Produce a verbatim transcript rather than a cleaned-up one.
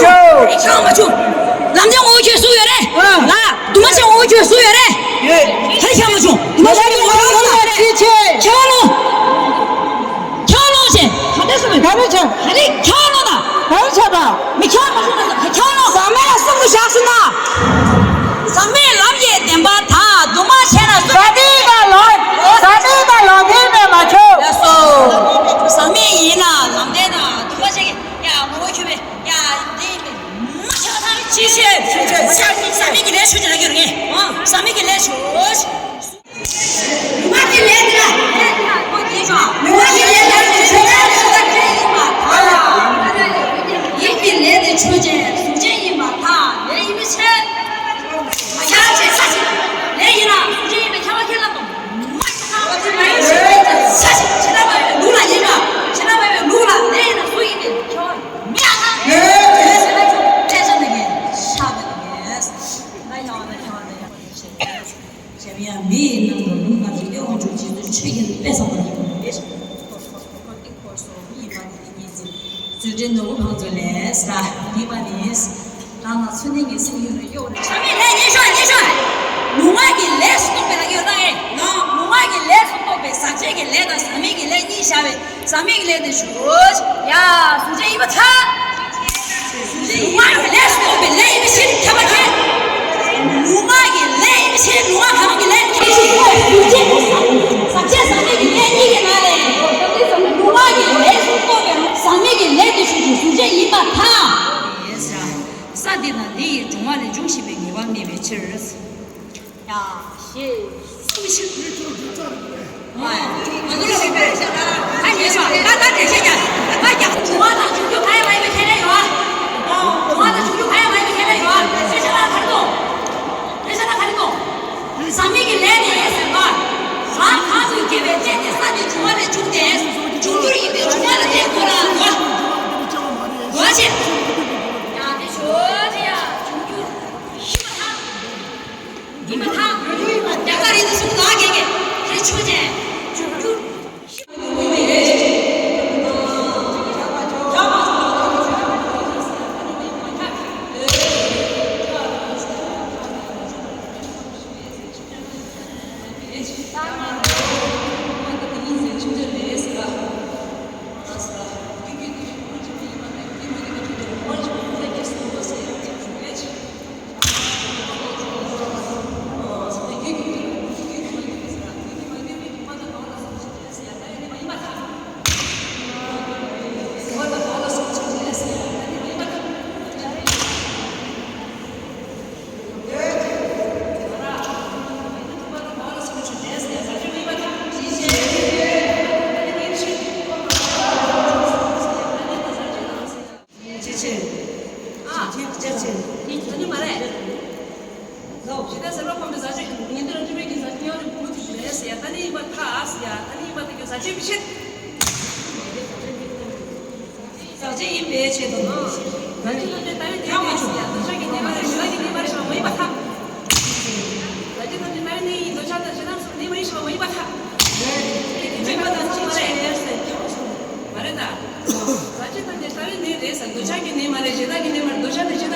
ཁྱོད་ཁྱོད་མ་བྱུང་། ལམ་སྟོན་ངོ་བོ་ཁྱོད་སུ་ཡོད་རེད། ཨ། ལ། དུ་མ་ཆེ་ངོ་བོ་ཁྱོད་སུ་ཡོད་རེད། ཡོད། ད་ཁྱོད་མ་བྱུང་། དུ་མ་ཆེ་ངོ་བོ་ཁྱོད་སུ་ཡོད་རེད། ཁྱོད་ཁྱོད་ལོ། ཁྱོད་ལོ་ཆེ། ག་འདྲ་སོང་། ག་རེ་ཆགས། ག་རེ་ཁྱོད་ལོ་ད། ག་རེ་ཆགས་པ། མི་ཁྱོད་མ་བྱུང་ད་ཁྱོད་ལོ། ཟག་མེད་ལ་གསུམ་དུ་བཞག་སོང་ན། ཟག་མེད་ལམ་གྱི་བདེན་པ་དག་དུ་མ་ཆེ་ན་གསུམ། ཟག་མེད་དང་ལམ། ཟག་མེད་དང་ལམ་བདེན་མེད་མ་ཁྱོད། ལགས་སོ། ཟག་མེད་ཡིན་ན་ལམ་བདེན་དང་དུ་མ་ཆེ་གི་ཡ་ངོ་བོ་ཁྱོད་པས། ཡ། དེ་ཡིན་པས། མ་ཆགས་ཐང་ཅི་ཤེས། ཟག་མེད་ཀྱི་ལས་ཆོས་ཅན་ལ་ཡོད་ངེས། ཟག་མེད་ཀྱི་ལས་ཆོས། ལུང་མ་གི་ལས་དེ་ལ། ལུང་མ་གི་ལས་དེ་ཆོས་ཅན་གཟུགས་ཅན་ཡིན་པར་ཐལ། ཡིད་ཀྱི་ལས་དེ་ཆོས་ཅན་གཟུགས་ཅན་ཡིན་པར་ཐལ། ལས་ཡིན་པའི་ཕྱིར། ཆགས་ཆེ་ས་ཞིག་ལས་ཡིན་ན་གཟུགས་ཅན་ཡིན་པའི་ཁྱབ་པ་ཁས་བླངས་དང་། མ་ཆགས་ས་ཞིག་བྱེ་བྲག་པ་བའི་ལུགས་ལ་ཡིན་པ། བྱེ་བྲག་པ་བའི་ལུགས་ལ་ལས་ཡིན་ན་གཟུགས་ཡིན་པའི་ཁྱབ་པ། མི་ཡང་ན། ལས་ཟེར་ན་ཆོས་ཅན་ནི་ཆགས་པ་ནི། ད་ཡང་ན་ཡང་ན་ཡང་ན་ཞེས་པ་ཡང་མི་ཡི་རྣམ་རོལ་ལུང་དང་རིགས་པའི་དབང་ཕྱུག་རྗེ་བཙུན་ཆོས་རྒྱལ་དཔལ་བཟང་པོ་ལ་ཡིན་པ་རེད། འཁོར་འཁོར་འཁོར་འཁོར་འདི་འཁོར་སོ་མི་ཡི་བ་དེ་ཉིད་ཅིང་། རྫུ་འཕྲུལ་ནོར་བུ་འཕང་མཛོད་ལས་ཟེར། ཉི་མ་ནི། རང་ལ་ཚུལ་གནས་ངེས་སེམས་ཡོད་ན་གཡོ་བར་བྱ། ལྷ་མི་ལྷ་ཉེ་ཤོས་ཉེ་ཤོས། ལུང་མ་གི་ལས་སུ་རྟོགས་པའི་ལ་གི་ཡོད་ན་ཨེ། ལུང་མ་གི་ལས་སུ་རྟོགས་པའི་ཟག་བཅས་ཀྱི་ལས་དང་ཟག་མེད་ཀྱི་ལས་གཉིས་བཞག་པའི། ཟག་མེད་ཀྱི་ལས་དེ་ཆོས། ཡ། གཟུགས་ཅན་ཡིན་པར་ཐལ། ལུང་མ་གི་ལས་སུ་རྟོགས་པའི་ལས་ཡིན་པའི་ཕྱིར་ཁྱབ་པ་ཁས། ལུང་མ་གི་ལས་ཡིན་པའི་ཕྱིར་ལུང་མ་གང་གི་ལས་ཁས་ཞིག་གཟུགས་ཅན་ཟག་བཅས་ཟག་མེད་ཀྱི་ལས་གཉིས་ཀྱི་ནང་ནས། ལུང་མ་གི་ལས་སུ་རྟོགས་པའི་ཟག་མེད་ཀྱི་ལས་དེ་ཆོས་ཅན་གཟུགས་ཅན་ཡིན་པར་ཐལ། ས་འདི་དང་འདི་ཡི་འབྱུང་བ་ལས་འབྱུང་བཞིན་པའི་ངེས་པ་མེད་པའི་ཕྱིར། ཡ། ཞེས་གསུངས་ཤིང་། ཨ་ཡེ་ཤ་ད་ད་དེ་ཤེས་ཀྱང་ད་ཀྱང་འབྱུང་བ་དང་འབྱུང་རྒྱུ་གང་ཡང་མ་ཡིན་པའི་ཁས་ལེན་ཡོད། འབྱུང་བ་དང་འབྱུང་རྒྱུ་གང་ཡང་མ་ཡིན་པའི་ཁས་ལེན་ཡོད། དེ་ཤ་ད་ག་རེ་གཏོང་། དེ་ཤ་ད་ག་རེ་གཏོང་། ཟག་མེད་ཀྱི་ལས་ནི་ཟེར་བ། རང་གང་དུ་སྐྱེ་བའི་རྐྱེན་དེ་ས་དེ་འབྱུང་བ་ལས་བྱུང་སྟེ། འབྱུང་འགྱུར་ཡིན་པས་འབྱུང་བ་ལ་བརྟེན་དགོས་ལ་གོ། གོ་ཆེ། ཡང་དེ་ཆོས་ཅན་ཡང་འབྱུང་འགྱུར་ཡིན་པར་ཐལ། ཡིན་པར་ཐལ། རྒྱ་གར་རིག་གནས་སུ་ལ་རྒྱས་ཀྱི་དེ་ཆོས་ཅན། ཅི་ཕྱིར། ཨ། ཅི་ཕྱིར། ཨ་ནི་མ་རེད། ལོ། ཇི་ལྟར་སེམས་པ་ཁོམ་པའི་ཟག་བཅས་ཉན་ཐོས་རང་རྒྱུད་པའི་གི་ཟག་བཅས་ཡང་རིང་པོ་དེ་རེད་ཟེར་ཡ། ད་ནི་ཡིན་པར་ཐལ་ཟེར་ཡ། ད་ནི་ཡིན་པར་ཐལ་གྱི་ཟག་བཅས་པའི་ཕྱིར། ཟག་བཅས་ཡིན་པའི་ཕྱིར་དུ་ནོ། ཟག་བཅས་ཐམས་ཅད་ལྟ་བའི་གནས་མ་ཡིན་ཟེར་ཡ། འདོད་ཆགས་ཀྱི་གནས་མ་རེད། ཞེ་སྡང་གི་གནས་མ་རེད་ཞེས་པ་མ་ཡིན་པར་ཐལ། ཟག་བཅས་ཐམས་ཅད་ལྟ་བའི་གནས་ཡིན། འདོད་ཆགས་དང་ཞེ་སྡང་སོགས་གནས་མ་ཡིན་ཞེས་པ་མ་ཡིན་པར་ཐལ། དེ་ཡིན་པ་དང་ཅི་མ་རེད་ཟེར་ཡ། མ་རེད་ད། ཟག་བཅས་ཐམས་ཅད་ལྟ་བའི་གནས་རེད་ཟེར། འདོད་ཆགས་ཀྱི་གནས་མ་རེད། ཞེ་སྡང་གི་གནས་མ་རེད། འདོད་ཆགས་དང་ཞེ་སྡང་།